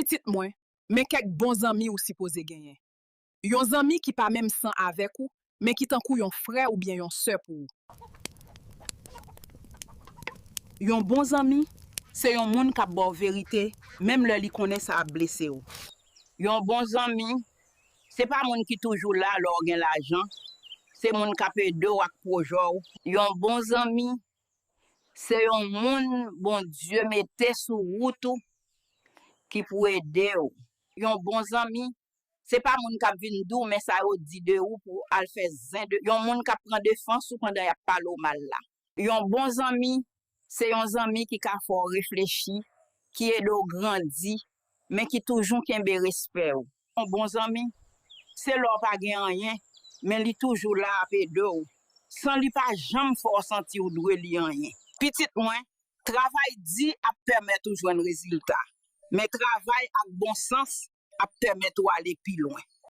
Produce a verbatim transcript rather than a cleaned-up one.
Pitit mwen, men kèk bon zanmi ou sipoze genyen. Yon zanmi ki pa menm san avèk ou, men ki tankou yon frè oubyen yon sè pou ou. Yon bon zanmi, se yon moun k ap ba w verite, menm lè li konnen sa ap blese w. Yon bon zanmi, se pa moun ki toujou la lè w gen lajan, se moun k ap ede w ak pwojè w. Yon bon zanmi, se yon moun Bondye mete sou wout ou ki pou ede w. Yon bon zanmi, se pa moun k ap vin di w men sa yo di de ou pou al fè zen de, yon moun k ap pran defans ou pandan y ap pale w mal la. Yon bon zanmi, se yon zanmi ki ka fè w reflechi, ki ede w grandi, men ki toujou kenbe respè w. Yon bon zanmi, se lè w pa gen anyen, men li toujou la ap ede w, san li pa janm fè w santi w dwe li anyen. Pitit mwen, travay di ap pèmèt ou jwenn rezilta, men travay ak bon sans ap pèmèt ou ale pi lwen.